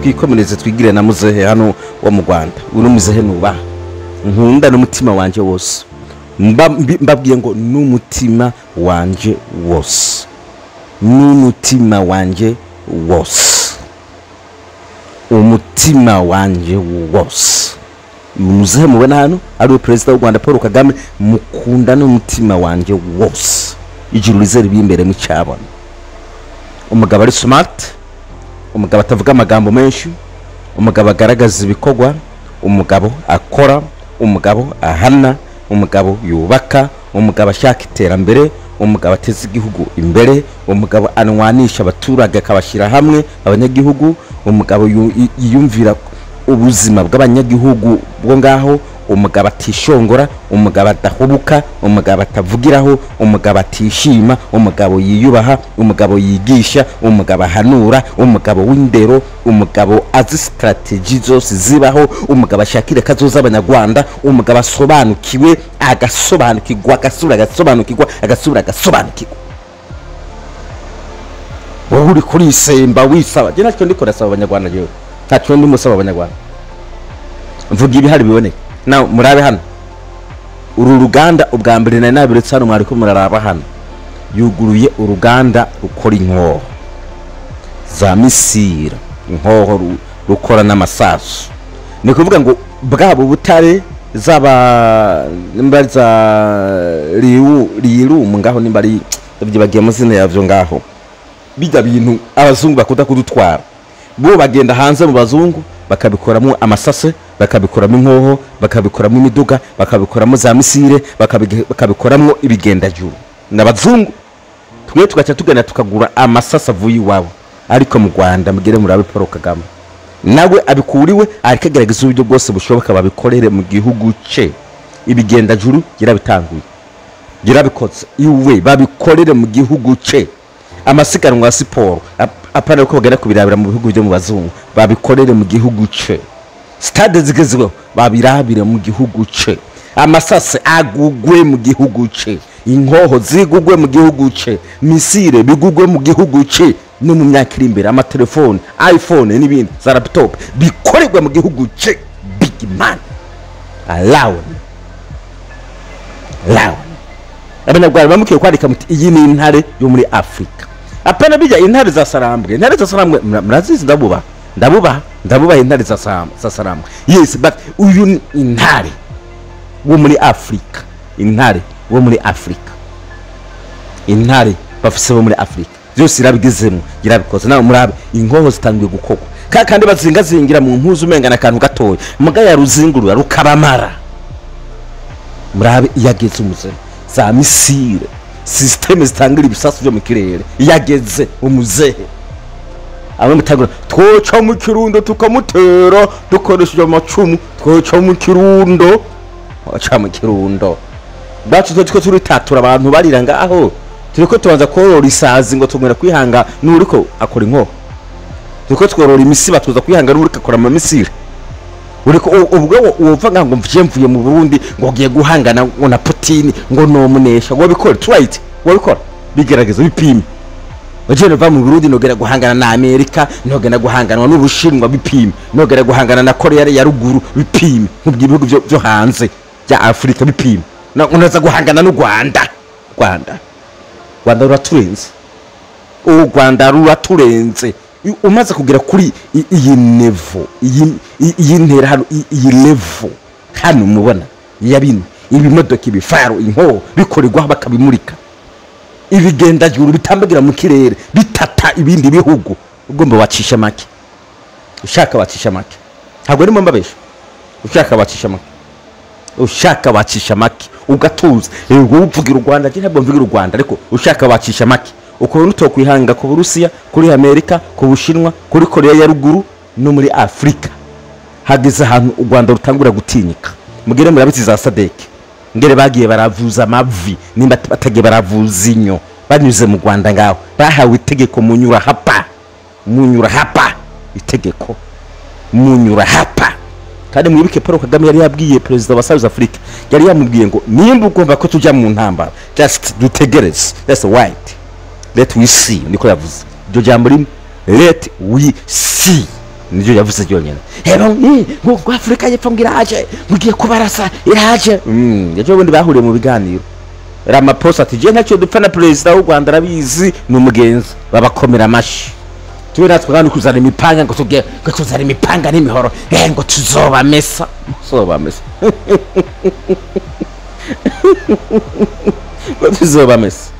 Twikomereze, twigire na muzehe hano wo mu Rwanda. Uno muzehe nubaha, nkunda n'umutima wanje wose. Mbabwiye ngo n'umutima wanje wose, n'umutima wanje wose, umutima wanje wose. Muzehe mubona hano ari we perezida w'u Rwanda Paul Kagame, mukunda n'umutima wanje wose. Ijuru rizere imbere mu cyabona. Umugabo ari smart, umugabo atavuga amagambo menshi, umugabo agaragaza ibikorwa, umugabo akora, umugabo ahana, umugabo yubaka, umugabo ashaka iterambere, umugabo ateza igihugu imbere, umugabo anwanisha abaturage akabashyira hamwe abanyagihugu, umugabo yiyumvira ubuzima bw'abanyagihugu bwo ngaho, umugabo atishongora, umugabo adahubuka, umugabo atavugiraho, umugabo atishima, umugabo yiyubaha, umugabo yigisha, umugabo ahanura, umugabo w'indero, umugabo azi strategy zose zibaho, umugabo ashakira kazoza abanyarwanda, umugabo asobanukiwe, agasobanukirwa, agasubira agasobanukirwa, agasubira agasobanukirwa. Wowe uri kurisemba wisaba, je ntacyo ndiko ndasaba abanyarwanda, jewe ntacyo ndimo saba abanyarwanda, mvuga ibihari biboneka. Nawe murabe hano uru ruganda, ubwa mbere nari nabiretse hano, mwariko muraraba hano, yuguruye uruganda rukora inkoho za missile, inkoho rukora n'amasasu. Ni kuvuga ngo bwabo butare zaba nimba za riru ngaho, nimba ari ndavyibagiye amazina yavyo ngaho, bijya bintu abazungu bakunda kudutwara, bo bagenda hanze mu bazungu bakabikoramo amasase, bakabikoramo inkoho, bakabikoramo imiduga, bakabikoramo za missile, bakabikoramo ibigendajuru n'abazungu. Twe tugaca tugana tukagura amasasa avuye iwabo. Ariko mu Rwanda mugere murabe Paul Kagame nawe abikuriwe, ariko agerageza uburyo bwose bushoboka babikorere mu gihugu ce. Ibigendajuru yarabitanguye, yarabikoze iwe, babikorere mu gihugu ce. Amasiganwa ya siporo apana uko bagenda kubirabira mu bihugu byo mu bazungu, babikorere mu gihugu ce. Stade zigezweho babirabire mu gihugu ce. Amasase agugwe mu gihugu ce, inkoho zigugwe mu gihugu ce, missile bigugwe mu gihugu ce. No mu myaka iri imbere amatelefone, iPhone n'ibindi za laptop bikorerwa mu gihugu ce. Big man allow allow. Abanyarwanda bamukiye kwandika muti iyi ni intare yo muri Afrika. Apana bijya intare za Sarambwe, intare za Sarambwe murazizi, ndabubaha, ndabubaha, ndabubaha intare za Sarambwe. Yes, but uyu ni intare wo muri Afrika, intare wo muri Afrika, intare bafise bo muri Afrika. Byose irabigezemo, irabikoze. Nawe murabe inkoho zitangiye gukorwa, kandi bazingazingira mu mpuzu umenga n'akantu gatoya, muga ya ruzingurura rukabamara. Murabe iyageze umuze za missile, système zitangira ibisasu byo mu kirere, yageze umuzehe. Amwe mutagura twoca mu Kirundo tukamutera dukoresheje amacumu, twoca mu Kirundo, twoca mu Kirundo bacu twe turitatura abantu barira ngaho, turiko tubanza korora isazi ngo tugomera kwihanga n'uriko akora inkoho, turiko tworora imisiba tuza kwihanga n'uriko akora amamisire. Uriko ubwo wova ngo mvye mvuye mu Burundi ngo ngiye guhangana ngo na Putin ngo nomunesha, ngo bikore, try it, wabikora, bigerageza, bipime. Uje nova mu Burundi nogera guhangana na Amerika, nogera guhangana n'Ubushinwa, bipime, nogera guhangana na Korea ya ruguru, bipime, nkubwiye ibihugu byo hanze bya Afrika, bipime, unaza guhangana n'u Rwanda. Rwanda, Rwanda ruraturenze, u Rwanda ruraturenze. Umaze kugera kuri iyi niveau, iyi ntera hano, iyi level hano mubona ya bino ibimodoka, ibifaro, inkoho bikorerwa bakabimurika, ibigendajuru bitambagira mu kirere bitata ibindi bihugu, ugomba wacisha make. Ushaka wacisha make, ntabwo arimo mbabesha, ushaka wacisha make, ushaka wacisha make ugatuza. Yego uvugira u Rwanda, je ntabwo mvugira u Rwanda, ariko ushaka wacisha make ukuntu utokwihanga ku Burusiya, kuri Amerika, ku Bushinwa, kuri Korea ya ruguru no muri Afrika. Hageze ahantu u Rwanda rutangura gutinyika. Mugere murabitsi za SADC, ngere bagiye baravuza amavi, nimba batagiye baravuza inyo, banyuze mu Rwanda ngaho bahawe itegeko munyura hapa, munyura hapa, itegeko munyura hapa. Kandi mwibuke Paul Kagame yari yabwiye perezida wa South Africa, yari yamubwiye ngo nimba ugomba ko tujya mu ntambara, just dutegereze, that's white, let we see, niko yavuze iryo jambo rimwe, let we see. Nivyo yavuze byonyene. Heba ngo Afrika y'Epfo ngo iraje, mugiye kubarasa iraje. Ejo bundi bahuriye mu biganiro. Ramaphosa ati je ntacyo dupfa na president w'u Rwanda arabizi ni umugenzi, babakomera amashi. Tuwe natwe kandi kuzana imipanga ngo tugiye ngo tuzana imipanga n'imihoro ngo tuzobamesa. Tuzobamesa. Ngo tuzobamesa.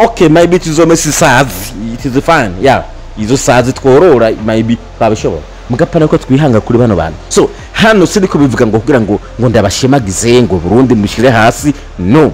Okay, maybe tuzomesa isazi. It is fine. Yeah. Izo sazi tworora maybe twabishobora. Mugapana ko twihanga kuri bano bantu. So hano siniko bivuga ngo kugira ngo ndabashemagize ngo Burundi mushire hasi. No.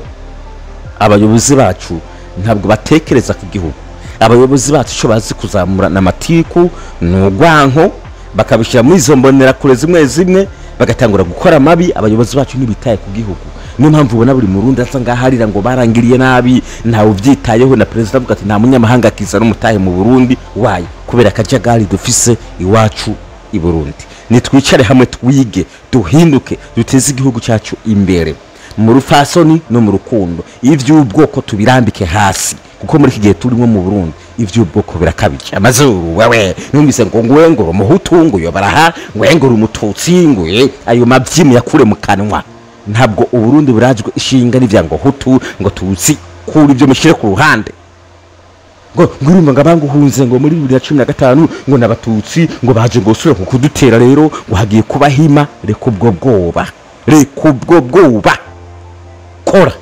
Abayobozi bacu ntabwo batekereza ku gihugu. Abayobozi bacu cyo bazi kuzamura namatiku n'ugwanko bakabishira muri izo mbonera kure zimwe zimwe bagatangura gukora mabi. Abayobozi bacu ntibitaye ku gihugu. Niyo mpamvu ubona buri murundi asa ngaharira ngo barangiriye nabi, ntawe ubyitayeho. Na president avuga ati nta munyamahanga akiza n'umutahe mu Burundi. Wayi kubera akajagari dufise iwacu i Burundi. Nitwicare hamwe twige, duhinduke, duteze igihugu cyacu imbere mu rufasoni no mu rukundo. Ivy'ubwoko tubirambike hasi, kuko muri iki gihe turimo mu Burundi ivy'ubwoko birakabije. Amazuru wewe numvise ngo ngwe ngo umuhutu ngo yobaraha ngwe ngo umututsi ngo ayo mavyimu yakure mu kanwa. Ntabwo Uburundi burajwe ishinga n'ivyango hutu ngo tutsi, kuri ibyo mushyire ku ruhande. Ngo ngurumva ngo abanguhunze ngo muri 2015 ngo nabatutsi ngo baje ngo sure kudutera rero ngo hagiye kubahima. Reka ubwo bwoba, reka ubwo bwoba. Kora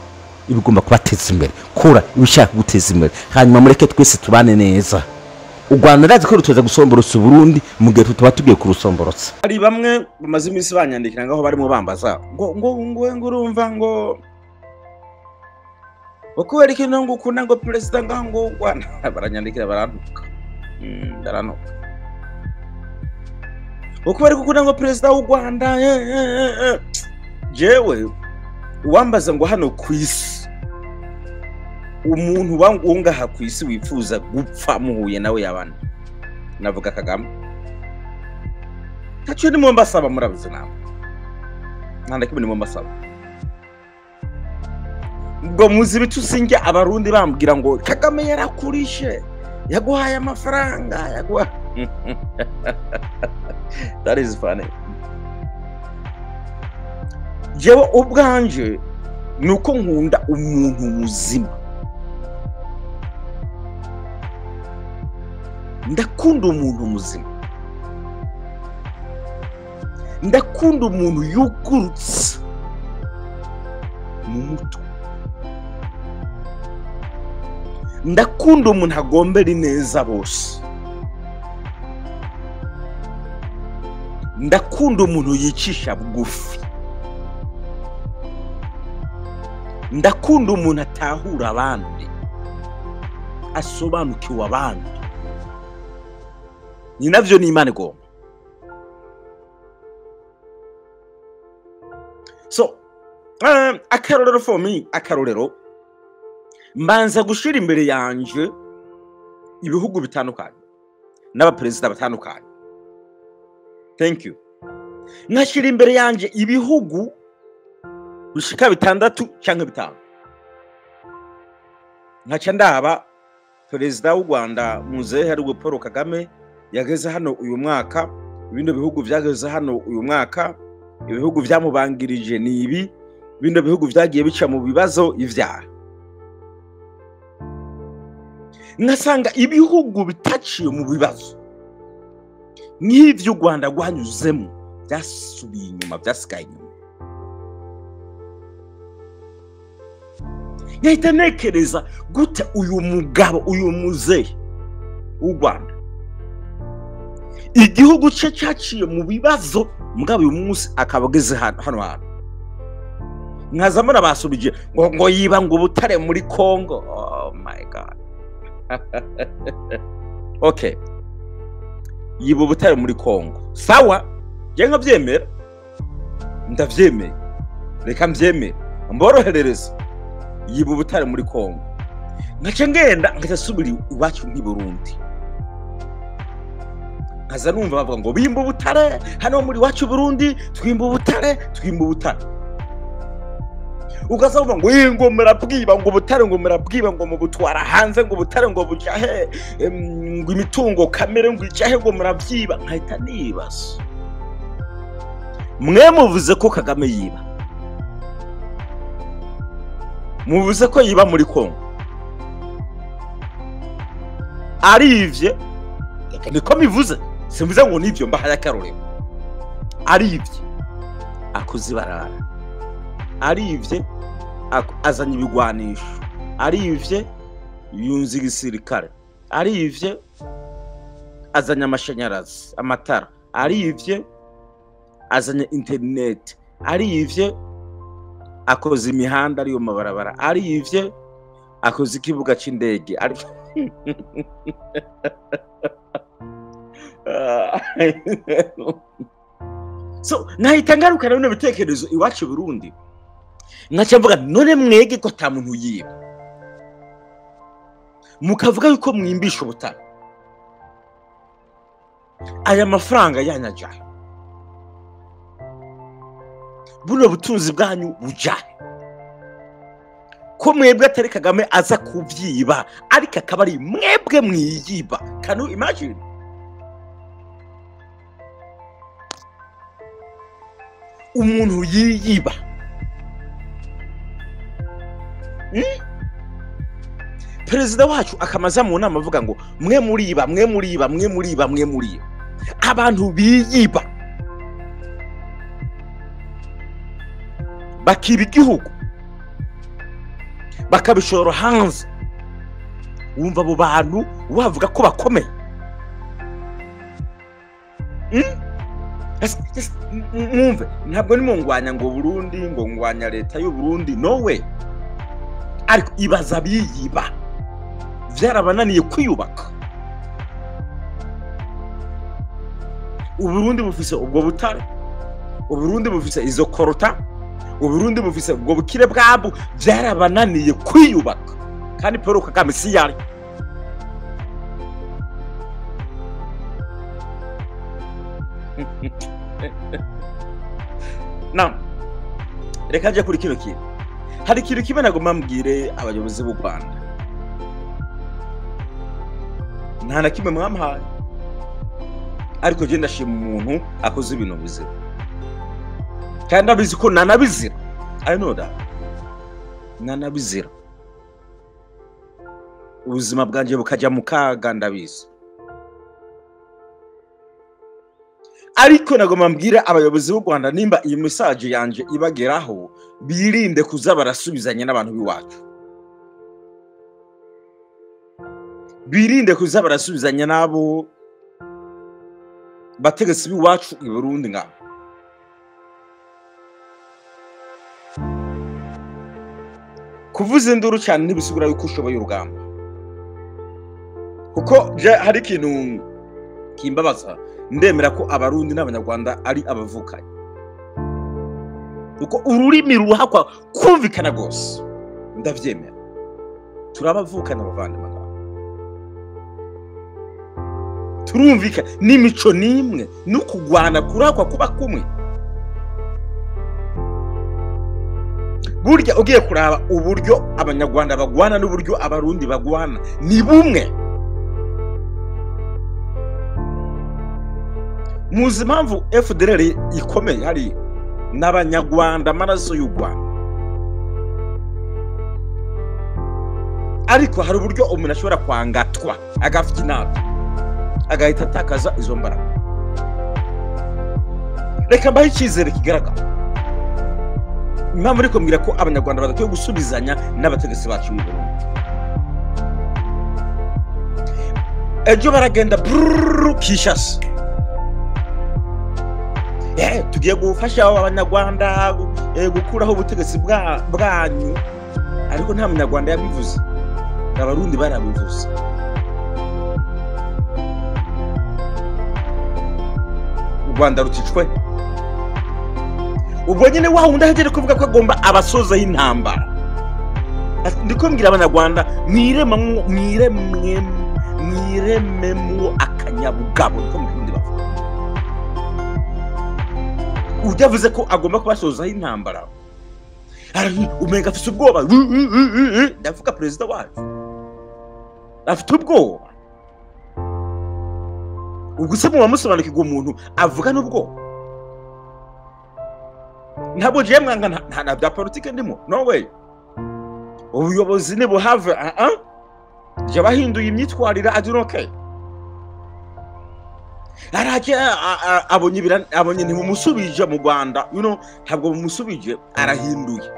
ibigomba kubateza imbere, kora ibishaka guteza imbere, hanyuma mureke twese tubane neza. U Rwanda ndazi ko rutoza gusomborotsa Burundi mu gihe tutaba tugiye kurusomborotsa. Hari bamwe bamaze iminsi banyandikira ngaho barimo bambaza ngo ngo ngo ngo urumva ngo kubera iki ngo ukunda ngo president ngo Rwanda. Baranyandikira barantuka. Barantuka. Kubera ko ukunda ngo president w'u Rwanda. Jewe uwambaza ngo hano ku isi umuntu wangaha ku isi wifuza gupfa muhuye nawe yabana, navuga Kagame. Ntacyo ndimo mbasaba, murabizi nawe nta kimwe ndimo mbasaba. Ubwo muzi bitusinge abarundi bambwira ngo Kagame yarakurishe, yaguhaye amafaranga, yaguha. That is funny. Jewe ubwanje nuko nkunda umuntu muzima. Ndakunda umuntu muzima. Ndakunda umuntu yugurutse mu mutwe. Ndakunda umuntu agombera ineza bose. Ndakunda umuntu yicisha bugufi. Ndakunda umuntu atahura abandi, asobanukiwe abandi. Ni navyo ni Imana igomba. So akarorero for me, akarorero mbanza gushira imbere yanje ibihugu bitandukanye n'abaperezida batandukanye. Thank you. Nkashira imbere yanje ibihugu bishika 6 cyangwa 5. Nkaca ndaba perezida w'u Rwanda muzehe ari Paul Kagame yageze hano uyu mwaka, ibindi bihugu vyageze hano uyu mwaka, ibihugu vyamubangirije ni ibi, ibindi bihugu vyagiye bica mu bibazo ivyaha. Ngasanga ibihugu bitaciye mu bibazo nk'ivyo u Rwanda rwanyuzemo byasubiye inyuma, byasigaye inyuma. Ngahita ntekereza gute uyu mugabo, uyu muzehe w'u Rwanda, igihugu cye cyaciye mu bibazo, mugabo uyu munsi akaba ageze hano hantu. Nkaza mbona basubije ngo yiba ngo ubutare muri Congo. Oh my God. Okay, yiba ubutare muri Congo, sawa, je nkabyemera, ndavyemeye, reka mbyemere mboroherereze. Yiba ubutare muri Congo, nkaca ngenda nkaca subira iwacu nk'i Burundi, nkaza numva bavuga ngo bimba ubutare hano muri iwacu Burundi, twimba ubutare, twimba ubutare. Ugasaba ngo ngo murabwiba, ngo butare, ngo murabwiba, ngo mubutwara hanze, ngo butare, ngo bujahe, ngo imitungo kamere ngo ijahe, ngo murabyiba. Nkahita nibaza, mwe muvuze ko Kagame yiba, muvuze ko yiba muri Kongo, arivye, niko mivuze, simvuze ngo nivyo, mbahaye akarorero. Arivye akoze ibarara, arivye azanye ibigwanisho, arivye yunze igisirikare, arivye azanye amashanyarazi, amatara, arivye azanye internet, arivye akoze imihanda ariyo mabarabara, arivye akoze ikibuga c'indege, So nahita ngaruka bino bitekerezo iwacu Burundi, nkaca mvuga none mwege ko ata muntu yiba, mukavuga yuko mwimbisha ubutare, aya mafaranga yanyu ajahe, buno butunzi bwanyu bujahe, ko mwebwe atari Kagame aza kubyiba, ariko akaba ari mwebwe mwiyiba. Can you imagine? Umuntu yiyiba. Perezida wacu akamaza mu nama avuga ngo mwe muriba, mwe muriba, mwe muriba, mwe muriba. Abantu biyiba bakiba igihugu bakabishora hanze. Wumva abo bantu wavuga ko bakomeye? Mwumve, ntabwo ni mungwanya ngo Burundi, ngo ngwanya leta y'u Burundi, no way. Ariko ibaza biyiba, vyarabananiye kwiyubaka. Uburundi bufise ubwo butare, Uburundi bufise izo korota, Uburundi bufise ubwo bukire bwabo, vyarabananiye kwiyubaka. Kandi Paul Kagame si yari. Na reka nje kuri kino kintu. Hari ikintu kimwe nagomba mbwire abayobozi b'u Rwanda. Nta na kimwe mwampaye, ariko je ndashima umuntu akoze ibintu bizira, kandi abizi ko nanabizira. I know that nanabizira, ubuzima bwanje bukajya mu kaga, ndabizi. Ariko nagomba mbwire abayobozi b'u Rwanda, nimba iyi message yanje ibageraho, birinde kuza barasubizanya n'abantu b'iwacu, birinde kuza barasubizanya n'abo bategetsi b'iwacu i Burundi. Nga kuvuza induru cyane ntibisigura yuko ushoboye urugamba, kuko hari ikintu kimbabaza. Ndemera ko Abarundi n'Abanyarwanda ari abavukanyi, kuko ururimi ruhakwa kumvikana gose, ndavyemera, turabavukana abavandimwe, turumvika n'imico nimwe, no kugwana kurakwa kuba kumwe. Burya ugiye kuraba uburyo Abanyarwanda bagwana n'uburyo Abarundi bagwana ni bumwe. Muzi impamvu FDLR ikomeye hari n'Abanyarwanda, amaraso y'u Rwanda. Ariko hari uburyo umuntu ashobora kwangatwa agafite inabi, agahita atakaza izo mbaraga. Reka mbahe icyizere kigaragara. Impamvu ariko mbwira ko Abanyarwanda badakwiye gusubizanya n'abategetsi bacu b'u Burundi. Ejo baragenda brrr Kinshasa, tugiye gufasha Abanyarwanda gukuraho ubutegetsi bwanyu, ariko nta Munyarwanda yabivuze, Abarundi barabivuze. U Rwanda ruticwe. Ubwo nyine wa wundi ahejeje kuvuga ko agomba abasoza y'intambara, ndiko mbwira Abanyarwanda mwirememwo akanyabugabo, niko mu Kirundi bavuga. Ujya avuze ko agomba kubasozaho intambara, Umenga afite ubwoba. Ndavuga perezida wacu afite ubwoba. Ubwo se muba musobanukirwa umuntu avuga n'ubwoba? Ntabwo ngiye mwanga nta bya politike ndimo, no way. Ubuyobozi nibuhave jya bahinduye imyitwarire, I don't care. Arajya abonye ntimumusubije mu Rwanda, you know, ntabwo mumusubije, arahinduye.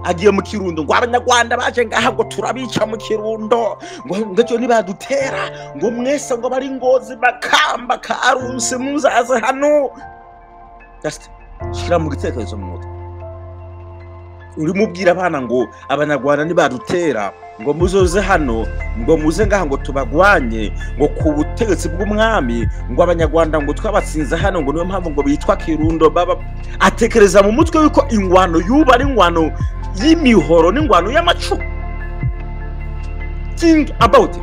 Agiye mu Kirundo ngo abanyarwanda baje ngaha ngo turabica mu Kirundo, ngo ngacyo nibadutera, ngo mwese ngo bari Ngozi Makamba Karusi muzaze hano. Just shira mu gitekerezo mu mutwe. Urimo ubwira abana ngo abanyarwanda nibadutera ngo muzoze hano, ngo muze ngaha ngo tubagwanye, ngo ku butegetsi bw'umwami, ngo abanyarwanda ngo twabatsinze hano, ngo niyo mpamvu ngo bitwa Kirundo. Baba atekereza mu mutwe yuko ingwano yuba ari ingwano y'imihoro n'ingwano y'amacumu. Think about it.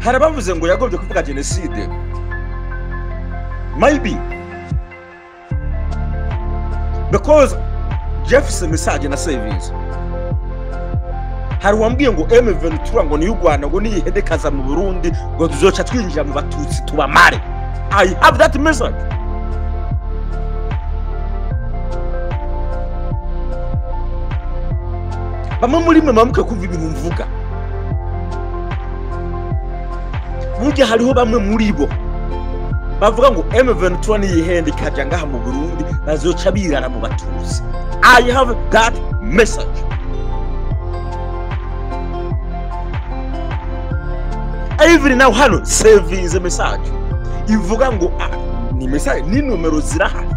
Hari abavuze ngo yagombye kuvuga genocide. Maybe because Jefferson message na savings. Hari uwambwiye ngo M23 ngo ni u Rwanda ngo niyihedekaza mu Burundi ngo tuzoca twinjira mu Batutsi tubamare. I have that message. Bamwe muri mwe mamuke kumva ibintu mvuga. Burya hariho bamwe muri bo bavuga ngo M23 niyihedekaza ngaha mu Burundi bazoca birara mu Batutsi. I have that message. Even now hano savings message ivuga ngo ni message ni numero zirahari,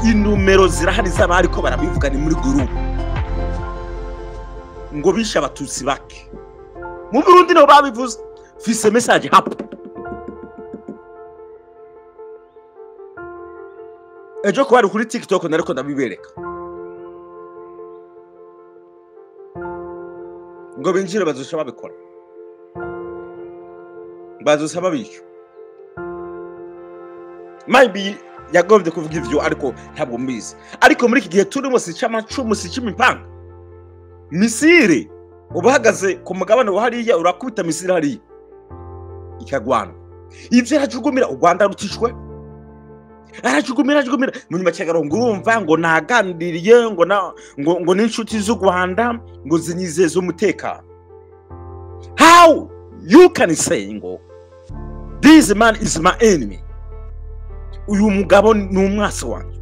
inumero zirahari z'abari ko barabivuga ni muri group ngo bisha abatutsi bake mu Burundi no babivuze. Fise message hapo ejo ko bari kuri TikTok nariko ndabibereka ngo binjire bazosha babikora, bazosha babica. Maybe yagombye kuvuga ivyo ariko ntabwo mbizi. Ariko muri iki gihe turimo si cy'amacumu si cy'imipanga. Misiri ubahagaze ku mugabane wa hariya urakubita misiri hariya ikagwana. Ivyo arajugumira u Rwanda rutishwe. Arajugumira mu nyuma cyagarongo urumva ngo nagandiriye ngo na ngo n'inshuti z'u Rwanda ngo zinyizeze umutekano. How you can say ngo this man is my enemy? Uyu mugabo ni umwasi wanje.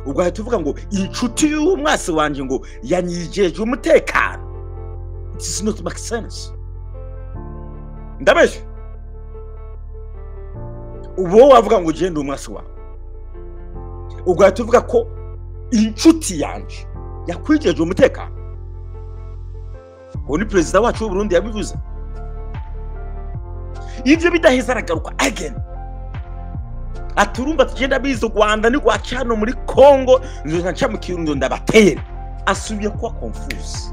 Ubwo ahita uvuga ngo inshuti y'umwasi wanje ngo yanyijeje umutekano. It is not make sense. Ndabeshe. Ubo wavuga ngo je ndi umwasi wawe. Ubwo ahita uvuga ko inshuti yanje yakwijeje umutekano. Uwo ni perezida wacu w'u Burundi yabivuze. Ivyo bidaheza aragaruka again. Aturumba tugenda bizo Rwanda ni rwacano muri Congo nzoza nca mu Kirundo ndabatera. Asubiye kuba confuse.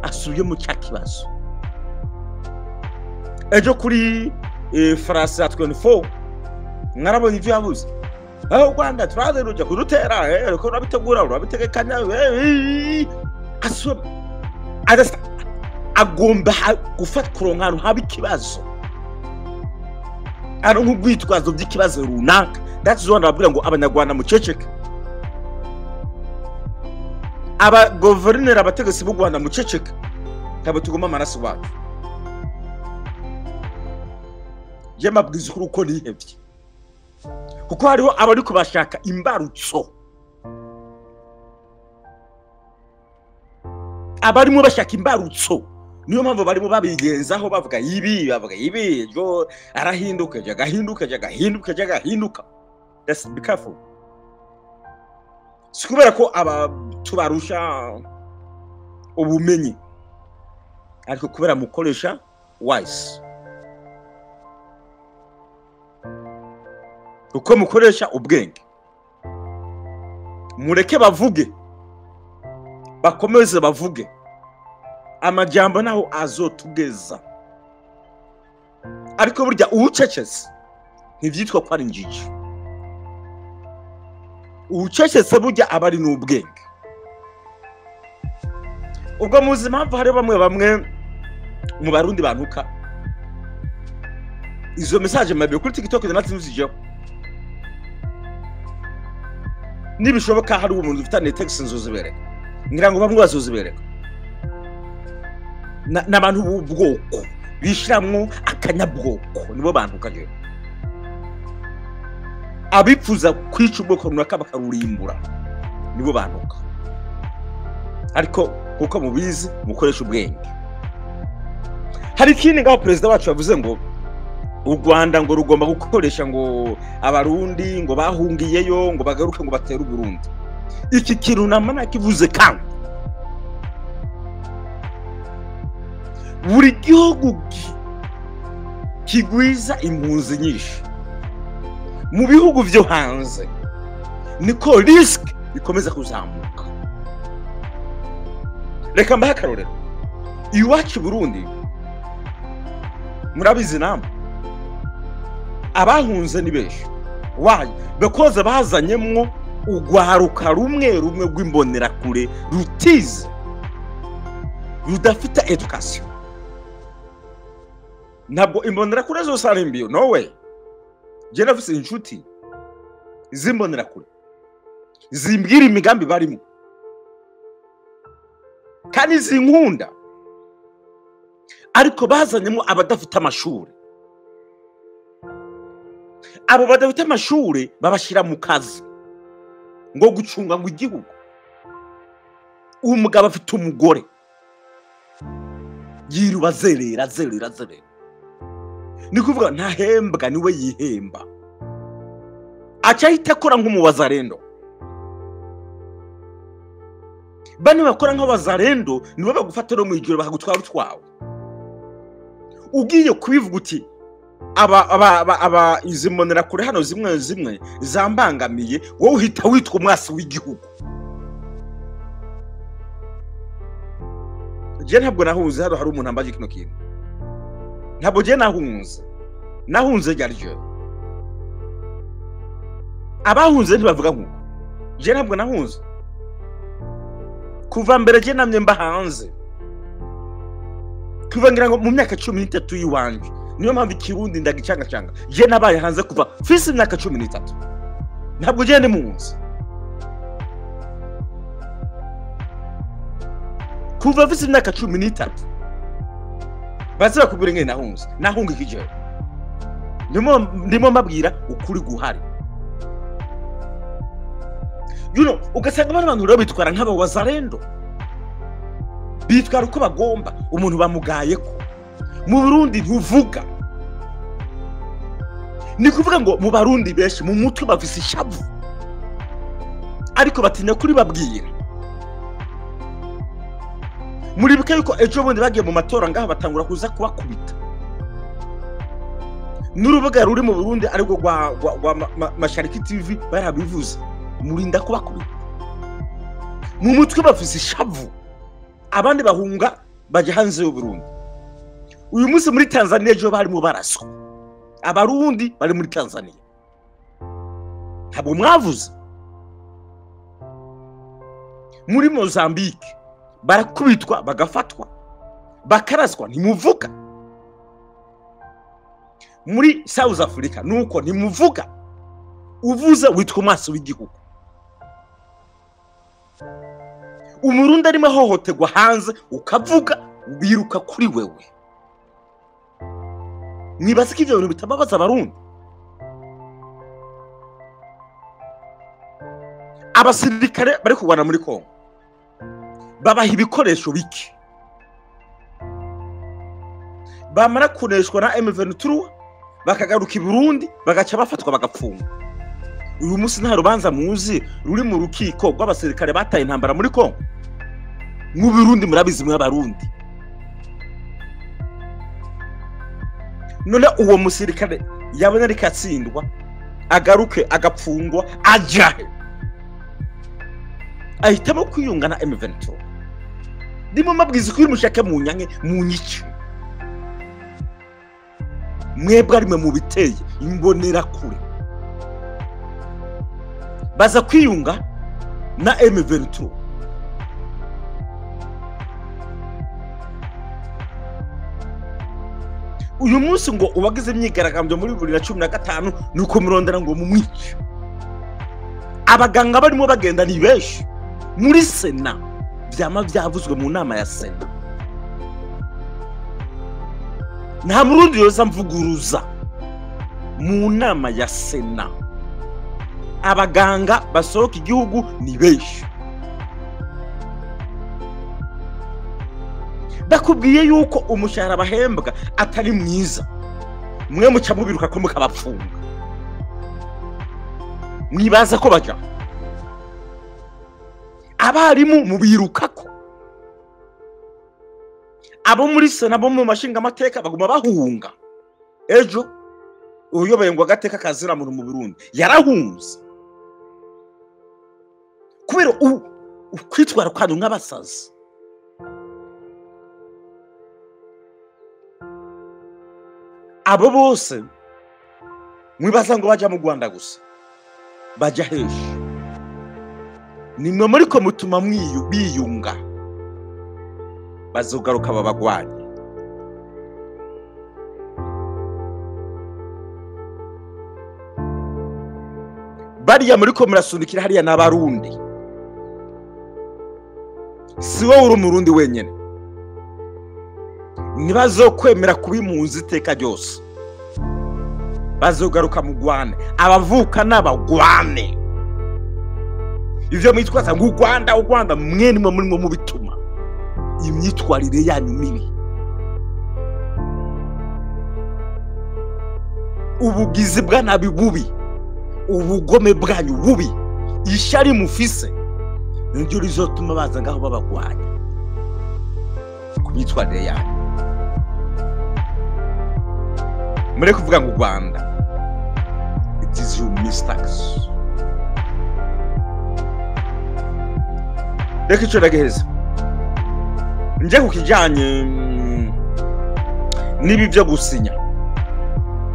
Asubiye mu cyakibazo. Ejo kuri France 24 mwarabonye ivyo yavuze. Aho Rwanda turaze ruja kurutera ariko urabitegura urabitegekanya. Asubiye agomba gufata kuronkano haba ikibazo. Ari nk'ubwitwazo by'ikibazo runaka. That's why ndababwira ngo abanyarwanda muceceke. Aba governor abategetsi b'u Rwanda muceceke. Ntabwo tugoma amaraso wacu. Je mabwiza ukuri uko nihevye. Kuko hariho abari kubashaka imbarutso. Abarimo bashaka imbarutso. Niyo mpamvu barimo babigenzaho bavuga ibi bavuga ibi ejo arahinduka agahinduka agahinduka agahinduka. Just be careful. Sikubera ko aba tubarusha ubumenyi ariko kubera mukoresha wise, uko mukoresha ubwenge. Mureke bavuge, bakomeze bavuge. Amajambo naho azotugeza. Ariko burya uwucecetse ntivyitwa ko ari injiji. Uwucecetse burya aba ari n'ubwenge. Ubwo muzi impamvu hari bamwe mu Barundi bantuka. Izo message mabi kuri TikTok nazimuzijeho. Nibishoboka hari umuntu ufitane text nzozibereka. Ngira ngo bamwe bazozibereka. N'abantu b'ubwoko bishiramwo akanyabwoko nibo bantu kaje. Abipfuza kwica ubwoko runaka bakarurimbura nibo bantuka. Ariko kuko mubizi mukoresha ubwenge. Hari ikindi ngaho president wacu yavuze ngo u Rwanda ngo rugomba gukoresha ngo abarundi ngo bahungiyeyo ngo bagaruke ngo batere Burundi. Iki kintu namana kivuze kandi buri gihugu kigwiza impunzi nyinshi mu bihugu byo hanze niko risk ikomeza kuzamuka. Reka mbahe akarorero. Iwacu Burundi murabizi namwe abahunze ni benshi. Why? Because bazanyemwo ugwaruka rumwe rumwe rw'imbonerakure rutize rudafite education. Ntabwo imbonerakure zose ari mbi, no way. Je nafise inshuti z'imbonerakure zimbwira imigambi barimo kandi zinkunda, ariko bazanyemo abadafite amashuri. Abo badafite amashuri babashira mu kazi ngo gucunga ngo igihugu. Uwo mugabo afite umugore yiruba zerera zerera zerera, ni kuvuga ntahembwa niwe yihemba, aca ahita akora nk'umuwazarendo. Bane bakora nk'abazarendo nibo bagufata no mwijoro bakagutwara utwawe. Ugiye kubivuga uti aba izi mbonerakure hano zimwe zimwe zambangamiye, wowe uhita witwa umwasi w'igihugu. Je ntabwo nahunze, hano hari umuntu ambaje kino kintu. Ntabwo je nahunze. Nahunze ryaryo. Abahunze ntibavuga nkuko. Je ntabwo nahunze. Kuva mbere je namye mba hanze. Kuva ngira ngo mu myaka 13 yiwanje. Niyo mpamvu ikirundi ndagicanga canga. Je nabaye hanze kuva mfise imyaka 13. Ntabwo je ndi munsi. Kuva mfise imyaka 13. Baza bakubwira ngene nahunze. Nahunga ikije. Ndimo mbabwira ukuri guhari. You know, ugasanga abantu rero bitwara nk'aba wazarendo. Bitwara uko bagomba, umuntu bamugaye ko. Mu Burundi ntuvuga. Ni kuvuga ngo mu Barundi benshi mu mutwe bafise ishavu. Ariko batinya kuri babwira. Muribuke yuko ejo bundi bagiye mu matora ngaha batangura kuza kubakubita. N'urubuga ruri mu Burundi ariko rwa Mashariki TV barabivuze. Murinda kubakubita. Mu mutwe bafise ishavu. Abandi bahunga baje hanze y'u Burundi. Uyu munsi muri Tanzania ejo bari mu baraswa. Abarundi bari muri Tanzania. Ntabwo mwavuze. Muri Mozambique barakubitwa bagafatwa bakaraswa ntimuvuga. Muri South Africa nuko ntimuvuga. Uvuze witwa umwasi w'igihugu. Umurundi arimo ahohoterwa hanze ukavuga biruka kuri wewe. Nibaza ko ivyo bintu bitababaza abarundi. Abasirikare bari kurwana muri Kongo babaha ibikoresho bike, bamara kuneshwa na M23 bakagaruka i Burundi bagaca bafatwa bagapfungwa. Uyu munsi nta rubanza muzi ruri mu rukiko rw'abasirikare bataye intambara muri Kongo. Mu Burundi murabizi mwe abarundi. None uwo musirikare yabona ariko atsindwa agaruke agapfungwa ajahe, ahitamo kwiyunga na M23. Ndimo mabwiza kuri mushake mu nyanke mu nyice. Mwebwe arimwe mu biteye imbonera kure. Baza kwiyunga na M23. Uyu munsi ngo ubagize imyigaragambyo muri 2015 nuko murondera ngo mumwice. Abaganga barimo bagenda ni benshi muri Sena, byama byavuzwe mu nama ya Sena. Nta murundi yoza mvuguruza mu nama ya Sena. Abaganga basohoka igihugu ni benshi. Bakubwiye yuko umushahara bahembwa atari mwiza, mwe muca mubiruka ko mukabapfunga. Mwibaza ko baja abarimu mubirukako, abo muri Sena bo mu mashinga amateka baguma bahunga. Ejo uyoboye ngo agateka kazira mu Burundi yarahunze kubera ukwitwara kwanyu nk'abasazi. Abo bose mwibaza ngo baja mu Rwanda gusa, baja heshi. Nimwe muri ko mutuma biyunga, bazogaruka babagwanye. Bariya muri ko murasunikira hariya n'abarundi. Si wowe uri umurundi wenyene. Ntibazokwemera kubimunza iteka ryose. Bazogaruka mu Rwanda, abavuka n'abagwane. Ivyo mwitwaza ngo u Rwanda mwe nimwe muri mu bituma imyitwarire yanyu mibi, ubugizi bwa nabi bubi, ubugome bwanyu bubi, ishyari mufise niryo rizotuma baza ngaho babagwanya ku myitwarire yanyu. Mure kuvuga ngo Rwanda, it is your mistakes. Reka ico ndagiheza nje kukijanye nibi byo gusinya.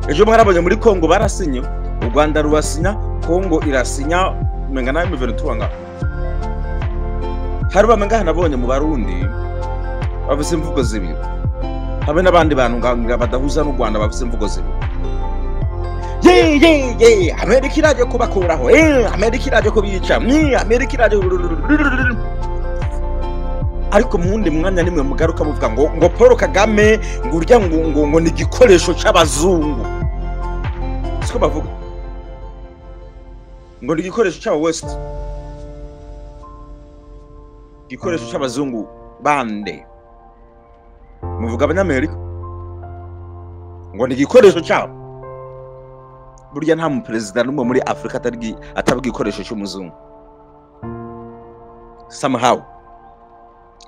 Ejo mwarabonye muri Kongo barasinye, u Rwanda rurasinya, Kongo irasinya, umenga nayo M23 ngaho. Hari bamwe ngaha nabonye mu Barundi bavuze imvugo zibiri, habe n'abandi bantu ngangira badahuza n'u Rwanda bavuze imvugo zibiri. Ye ye ye, Amerika iraje kubakuraho, Amerika iraje kubica, Amerika iraje. Ariko mu wundi mwanya nimwe mugaruka muvuga ngo Paul Kagame ngo urya ngo ni igikoresho c'abazungu. Siko bavuga ngo ni igikoresho c'aba West, igikoresho c'abazungu bande. Muvuga abanyamerika ngo ni igikoresho cyabo. Burya nta muperezida n'umwe muri Afrika atabwa igikoresho cy'umuzungu somehow,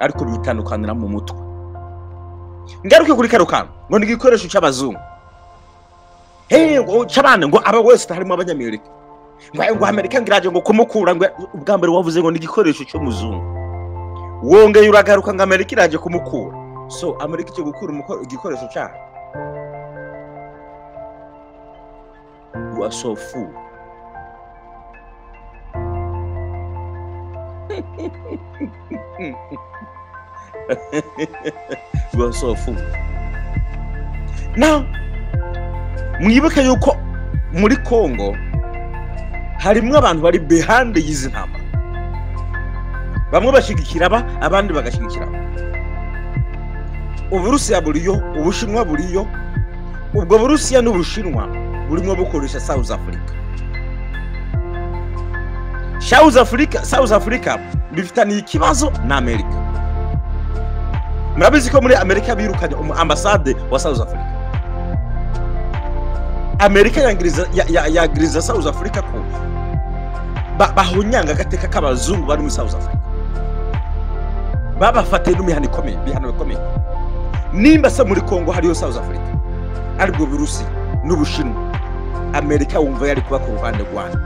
ariko bitandukanira mu mutwe. Ngaruke kuri karukano ngo ni igikoresho cy'abazungu, ngo cy'abana ngo aba West harimo abanyamerika, ngo Amerika ngiraje ngo kumukura, ngo ubwa mbere wavuze ngo ni igikoresho cy'umuzungu, wongeye uragaruka ngo Amerika iraje kumukura. So Amerika icyo gukura igikoresho cyayo. You are so fool. You are so fool. Now, mwibuke yuko muri Kongo harimwo abantu bari behind y'izi ntambara. Bamwe bashigikira aba, abandi bagashigikira. Uburusiya buriyo, Ubushinwa buriyo. Ubwo Burusiya n'Ubushinwa burimo bukoresha South Africa. South Africa bifitaniye ikibazo na Amerika. Murabizi ko muri Amerika birukanye umu ambasade wa South Africa. Amerika yangiriza South Africa ko bahunyanga agateka k'abazungu bari muri South Africa. Babafatiye n'imihano ikomeye, bihano bikomeye. Nimba se muri Kongo hariyo South Africa, aribwo Burusiya n'Ubushinwa, Amerika wumva yari kuba ku ruhande rwanda.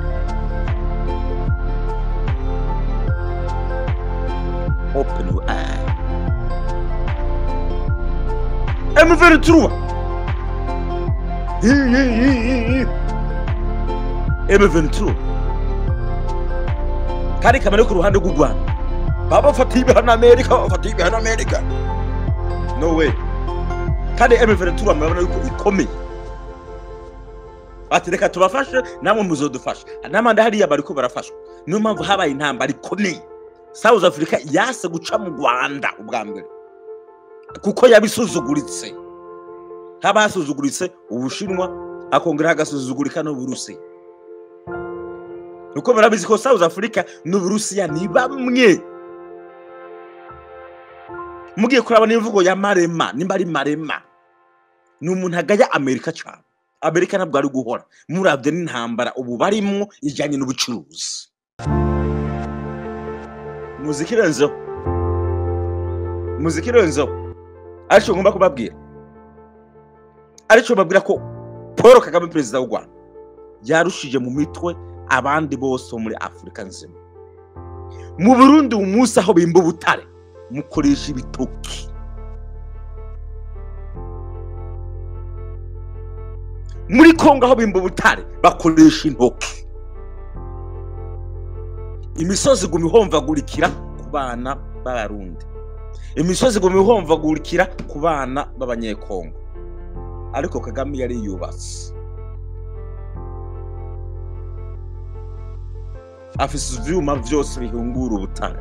Open your eye. M23 M23 kandi kamere ku ruhande rw'u Rwanda babafatiye ibihano Amerika, babafatiye ibihano Amerika, no way. Kandi M23 murabona yuko ikomeye, ati reka tubafashe namwe muzodufasha, n'amanda hariya bariko barafashwa. Niyo mpamvu habaye intambara ikomeye. South Africa yase guca mu Rwanda ubwa mbere kuko yabisuzuguritse, haba hasuzuguritse Ubushinwa, akongera agasuzugurika n'Uburusiya. Uko murabizi ko South Africa n'Uburusiya ni bamwe. Mugiye kuraba n'imvugo ya Marema, nimba ari Marema, ni umuntu agaya Amerika cyane. Amerika ntabwo ari guhora muravye n'intambara ubu barimwo ijanye n'ubucuruzi. Muziki renzo, muziki renzo, ariko ngomba kubabwira, ariko babwira ko Paul Kagame perezida w'u Rwanda yarushije mu mitwe abandi bose muri Afrika nzima. Mu Burundi umunsi aho bimba ubutare mukoresha ibitoki. Muri Kongo aho bimba ubutare bakoresha intoki. Imisozi iguma ihomvagurikira ku bana b'Abarundi, imisozi iguma ihomvagurikira ku bana b'Abanyekongo. Ariko Kagame yari yubatse, afise ivyuma vyose bihungura ubutare,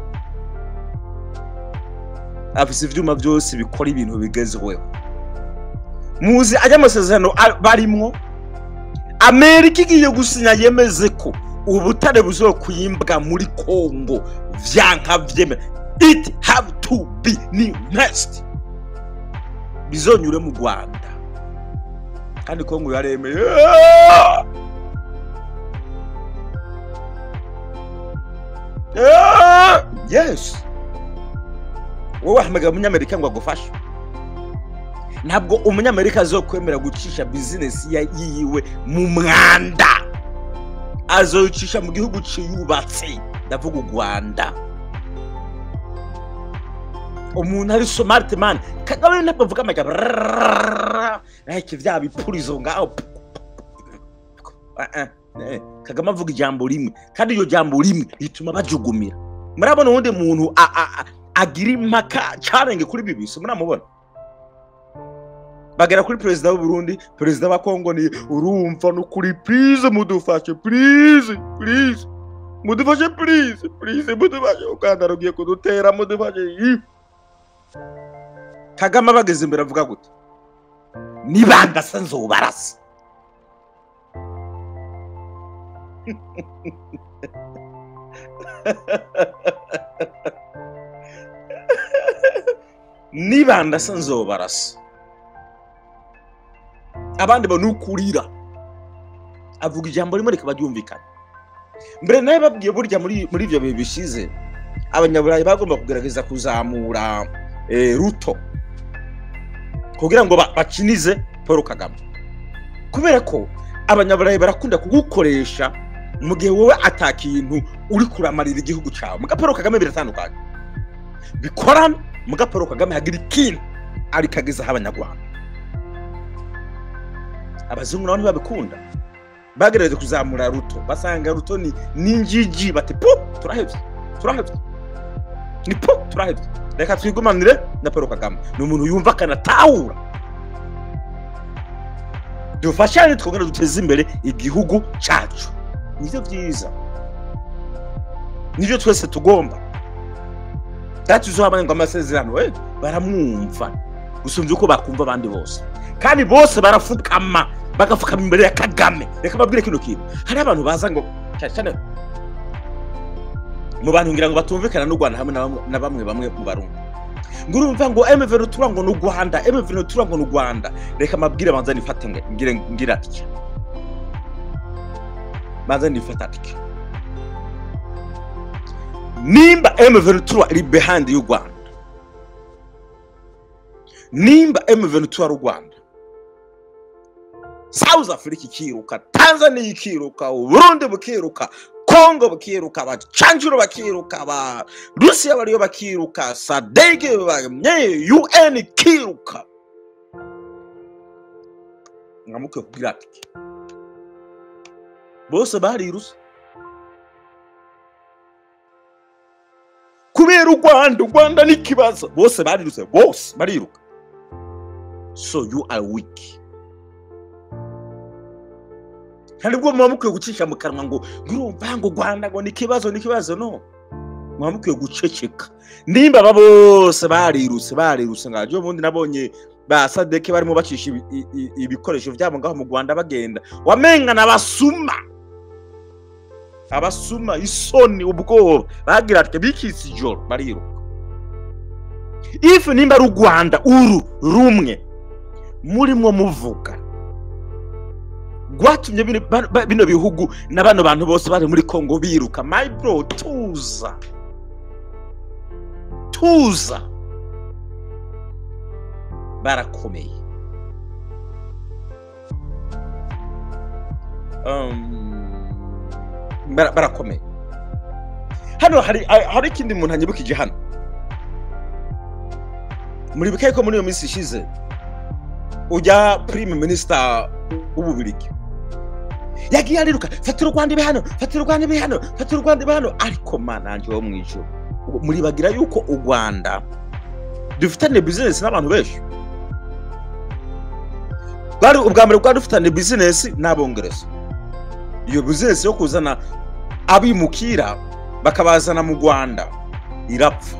afise ivyuma vyose bikora ibintu bigezweho. Muzi ajya amasezerano barimwo, Amerika igiye gusinya yemeze ko ubutare buzokwimbwa muri Kongo vyanka vyemera. It have to be next, bizonyure mu Rwanda. Kandi Kongo yaremeye. Yes, wowe wahamagara umunyamerika ngo agufashe. Ntabwo umunyamerika azokwemera gucisha business yiwe mu mwanda, azoyicisha mu gihugu ciyubatse, ndavuga u Rwanda. Umuntu ari smart man Kagame ntabwo avuga amagambo like vya bipurizo ngaho. Kagame avuga ijambo rimwe, kandi iryo jambo rimwe rituma bajugumira. Murabona uwundi muntu agira impaka challenge kuri BBC, muramubona bagera kuri perezida w'u Burundi, perezida wa Kongo ni urumva no kuri please mudufashe, please please mudufashe, please please mudufashe, Uganda rugiye kudutera, mudufashe. Kagame abageze imbere avuga gute? Nibanga se nzobarasa. Nibanda se nzobarasa. Abandi banukurira, avuga ijambo rimwe rikaba ryumvikana. Mbere naye babwiye burya muri ivyo bihe bishize abanyaburayi bagomba kugerageza kuzamura Ruto kugira ngo bakinize Paul Kagame, kubera ko abanyaburayi barakunda kugukoresha mu gihe wowe atakintu uri kuramarira igihugu cyawe. Muga Paul Kagame biratandukanye, bikorana. Muga Paul Kagame hagira ikintu arikagezaho abanyarwanda. Abazungu nabo ntibabikunda, bagerageje kuzamura Ruto, basanga Ruto ni ninjiji, bati po turahevye, turahevye, ni po turahevye, reka twigumanire na Paul Kagame. Ni umuntu yumva akanatahura, dufashane twongere duteze imbere igihugu cyacu. Nivyo vyiza, nivyo twese tugomba. Tatuzohabana ngo amasezerano baramwumva gusumvya uko bakumva abandi bose, kandi bose barafukama, bagafukama imbere ya Kagame. Reka babwire kino kintu, hari abantu baza ngo cyane mu bantu ngira ngo batumvikana n'u Rwanda hamwe na bamwe bamwe mu Barundi, ngo urumva ngo M23 ngo n'u Rwanda, M23 ngo n'u Rwanda. Reka mabwire banza nifate ngire ngira atya, banza nifate atya. Nimba M23 iri behind y'u Rwanda, nimba M23 ari u Rwanda, South Africa ikiruka, Tanzania ikiruka, Burundi bukiruka, Kongo bukiruka, abacanjuro bakiruka, aba Rusiya bariyo bakiruka, SADC UN ikiruka, Mwamuke kugira ati bose bariruse kubera u Rwanda n'ikibazo, bose bariruse, bose bariruka. So you are weak. Kandi ubwo muba mukwiye gucisha mu kanwa ngo ngurumva ngo Rwanda ngo nikibazo nikibazo, no muba mukwiye guceceka. Nimba aba bose bariruse ngaje ubundi nabonye ba Sadeke barimo bacisha ibikoresho byabo ngaho mu Rwanda bagenda, wamenga nabasuma abasuma isoni ubwoba bagira ati bikisi ijoro bariruka. If nimba ari Rwanda uru rumwe murimo muvuga gwatumye bino bihugu na bano bantu bose bari muri Kongo biruka, my bro, tuza tuza, barakomeye. Barakomeye. Hano hari ikindi muntu anyibukije hano. Muri bikaye ko muri iyo minsi ishize ujya prime minister w'Ububirigi yagiye ariruka, fatira u Rwanda ibihano, fatira u Rwanda ibihano, fatira u Rwanda ibihano. Ariko mananje wo mwijuru, muri bagira yuko u Rwanda dufitane business n'abantu benshi. Bari ubwa mbere Rwanda dufitane business n'Abongereza. Iyo business yo kuzana abimukira bakabazana mu Rwanda irapfa.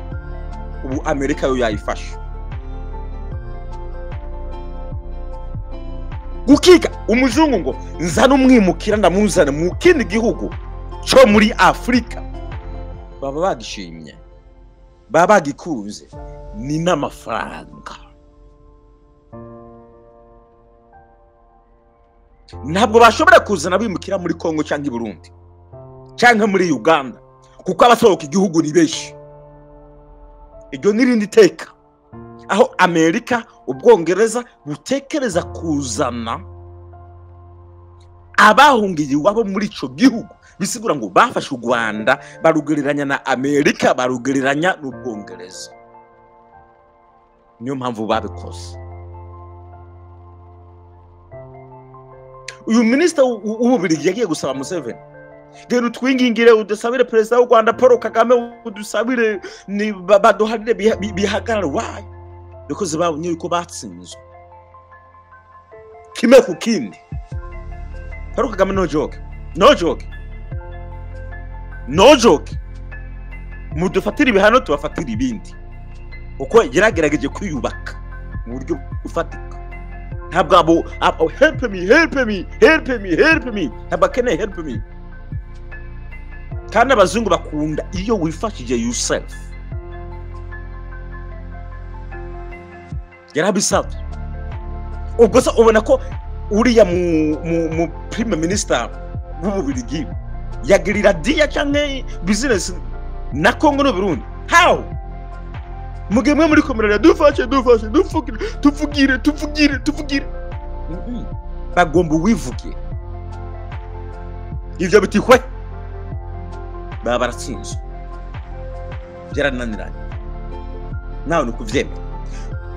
Ubu Amerika yo yayifashe. Gukika umuzungu ngo nzana umwimukira ndamuzana mu kindi gihugu cyo muri Afrika, baba bagishimye, baba bagikunze, ni n'amafaranga. Ntabwo bashobora kuzana abimukira muri Kongo cyangwa i Burundi cyangwa muri Uganda, kuko abasohoka igihugu ni benshi. Iryo n'irindi teka aho Amerika, Ubwongereza butekereza kuzana abahungiye iwabo muri ico gihugu, bisigura ngo bafashe u Rwanda barugereranya na Amerika, barugereranya n'Ubwongereza. Niyo mpamvu babikoze. Uyu minister w'Ububirigi yagiye gusaba Museveni, genda utwingingire udusabire perezida w'u Rwanda Paul Kagame, udusabire baduharire bihagarare. Why? Because babonye yuko batsinzwe kimwe ku kindi. Paul Kagame no joke, no joke, no joke. Mudufatira ibihano tubafatira ibindi, uko yaragerageje kwiyubaka mu buryo bufatika. Ntabwo abo help me, help me, help me, help me, ntabwo akeneye help me. Kandi abazungu bakunda iyo wifashije yourself. Yarabisabye. Ubwo se ubona ko uriya mu prime minister w'Ububirigi yagirira dia canke business na Kongo no Burundi? How? Mugihe mwe muri komerera dufashe dufashe dufugire tuvugire tuvugire tuvugire, bagomba wivuge ivyo bitikwe, baba baratsinzwe, byarananiranye. Nawe ni kuvyemera.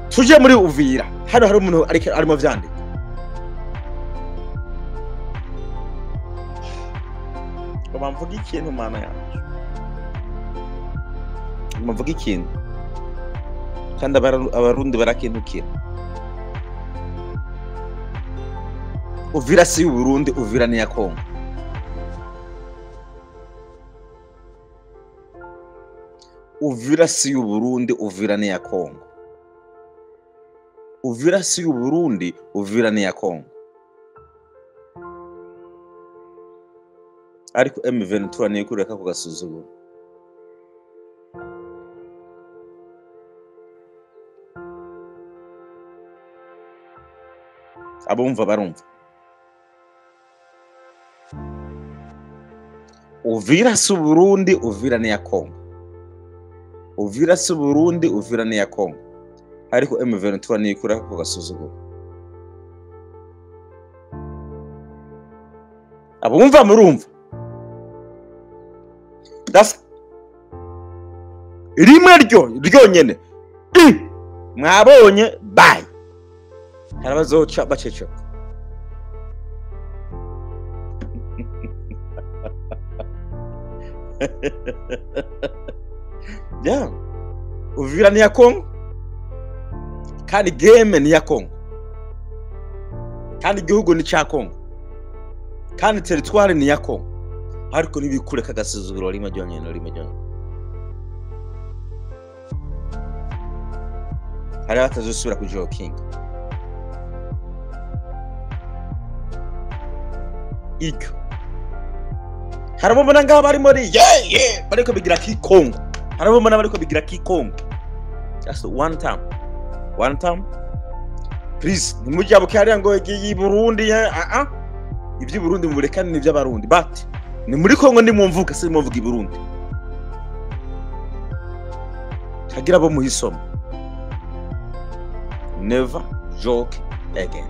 Tuje muri Uvira, hano hari umuntu arimo vyandika. Ngo mvuge ikintu mana yacu, ngo mvuge ikintu kandi Abarundi barakintukira. Uvira si Burundi, Uvira ni ya Kongo. Uvira si Burundi, Uvira ni ya Kongo. Uvira si Burundi, Uvira ni ya Kongo. Ariko M23 niyo kureka kugasuzugura. Abumva barumva. Uvira si Burundi, Uvira ni ya Kongo. Uvira si Burundi, Uvira ni ya Kongo. Ariko M23 niyo kureka kugasuzugura. Abumva murumva. Das rimwe ryo ryonyene mwabonye bye. Harabazoca baceceka. Yeah, Uvira ni ya Kongo, kandi game ni ya Kongo, kandi igihugu ni cya Kongo, kandi territoire ni ya Kongo. Ariko nibikureka agasuzuguro rimwe ryonyine, rimwe ryonyine, hari batazosubira ku joking. Icyo hari abo mbona ngaho bari muri yeah bariko bigira kikongo, hari abo mbona bariko bigira kikongo. Just one time, one time please, ntimujabuke hariya ngo igiye i Burundi. Iby'i Burundi muburekane n'iby'Abarundi, but ni muri Kongo ndimumvuka, si mumvuga i Burundi. Kagira abo muhisoma. Never joke again.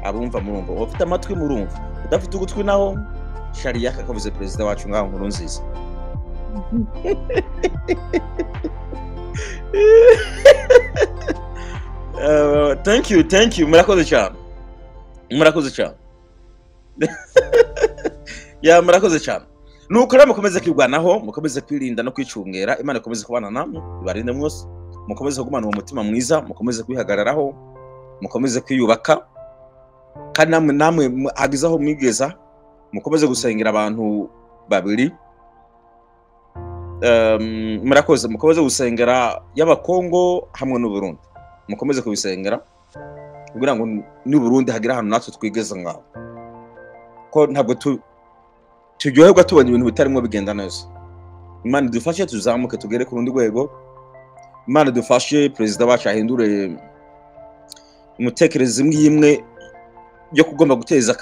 Abumva murumva, ufite amatwi murumva, udafite ugutwi naho sharia kakavuze perezida wacu ngaho nkuru nziza. Thank you, thank you, murakoze cyane, murakoze cyane. Ya, murakoze cyane. Nuko rero mukomeze kwirwanaho, mukomeze kwirinda no kwicungera. Imana ikomeze kubana namwe, ibarinde mwose, mukomeze kugumana uwo mutima mwiza, mukomeze kwihagararaho, mukomeze kwiyubaka, kandi namwe hagize aho mwigeza, mukomeze gusengera abantu babiri. Murakoze, mukomeze gusengera y'Abakongo hamwe n'u Burundi, mukomeze kubisengera kugira ngo n'u Burundi hagira ahantu natwe twigeza ngaho, ko ntabwo turyoherwa tubonye ibintu bitarimo bigenda neza. Imana idufashe tuzamuke tugere ku rundi rwego. Imana idufashe perezida wacu ahindure umutekerereze imwe imwe yo kugomba guteza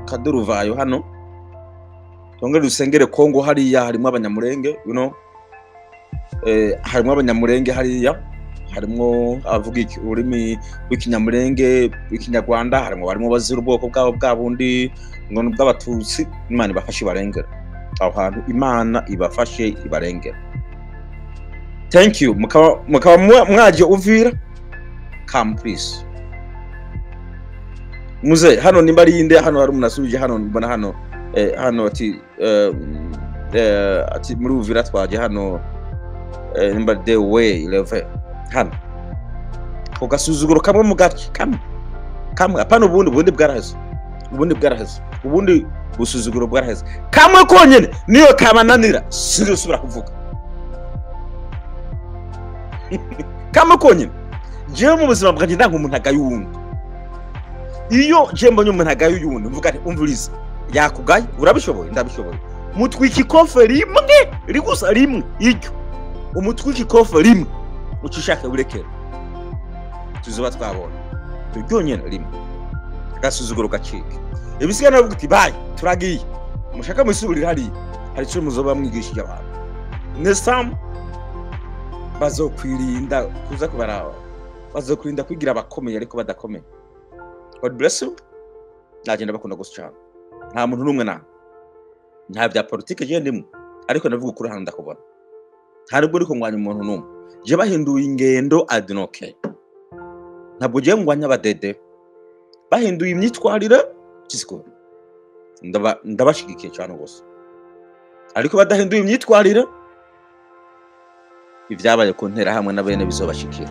kaduruvayo hano. Twongere dusengere Kongo, hariya harimo abanyamurenge, you know, harimo abanyamurenge hariya, harimo abavuga ururimi rw'ikinyamurenge, rw'ikinyarwanda, harimo barimo bazira ubwoko bwabo bwa bundi ngo bw'abatutsi. Imana ibafashe ibarengera aho hantu, Imana ibafashe ibarengera. Thank you. Mukaba mwaje Uvira, come please. Muze hano nimba ari inde hano hari umuntu asubije hano, mbona hano hano ati ati muri Uvira twaje hano, nimba the way level hano ko gasuzuguro kamwe mu gace kamwe kamwe, apana ubundi bwaraheze, ubundi bwaraheze, ubundi busuzuguro bwaraheze, kamwe konyene niyo kabananira sinzosubira kuvuga. Kamwe konyene. Jewe mu buzima bwanjye ndanka umuntu agaye uwundi. Iyo je mbonye umuntu agaye uyundi mvuga nti umvuriza, yakugaye urabishoboye, ndabishoboye. Mutwika ikofe rimwe rigusa rimwe, iryo umutwika ikofe rimwe ucishaka burekera, tuzoba twabona ryonyene rimwe agasuzuguro gacike. Ibisiga navuga uti bayi turagiye, mushaka mwisubirira hariya hari icyo muzoba mwigishije abantu. Nesam bazokwirinda kuza kubaraba, bazokwirinda kwigira abakomeye ariko badakomeye. God bless you. Nagenda bakunda gusa cyane, nta muntu n'umwe na nta bya politike je ndimo, ariko navuga ukuri hano ndakubona. Nta nubwo ariko ngwanya umuntu n'umwe, je bahinduye ingendo I don't care. Ntabwo je ngwanya abadede, bahinduye imyitwarire kisiko ndabashigikiye cyane gusa, ariko badahinduye imyitwarire ibyabaye ku ntera hamwe na bene bizobashikira.